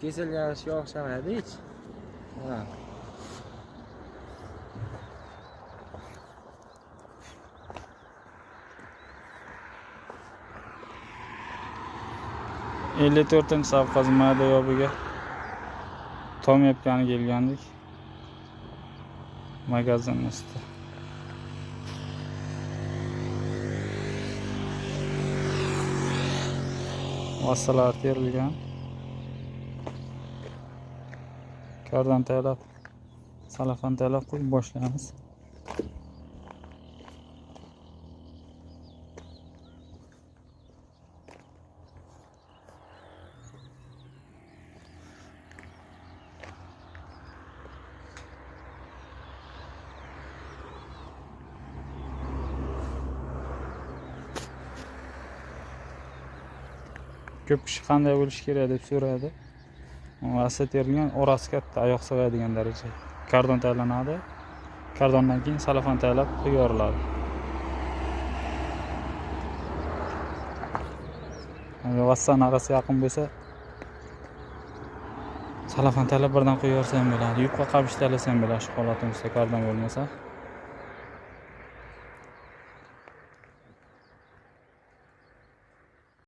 Kesilgan ishga o'xshamaydi hech. Ha. 54-sovxoz mayda yobiga tom yopgani kelgandik. Magazin usti. Vositalar terilgan. Kardan tayyorlab, salafan tayyorlab qo'yib boshlaymiz. Ko'p kishi qanday bo'lishi kerak deb so'raydi. Vosita terilgan, orasi katta, oyoq sig'adigan daraja. Kardon tayyorlanadi. Kardondan keyin salafan tayyorlab qo'yib. Agar vositani orasi yaqin bo'lsa, salafan tayyorlab birdan qo'yib yuborsa ham bo'ladi. Yupqa qavish tanlasa ham bo'ladi shu holatimizda kardon bo'lmasa.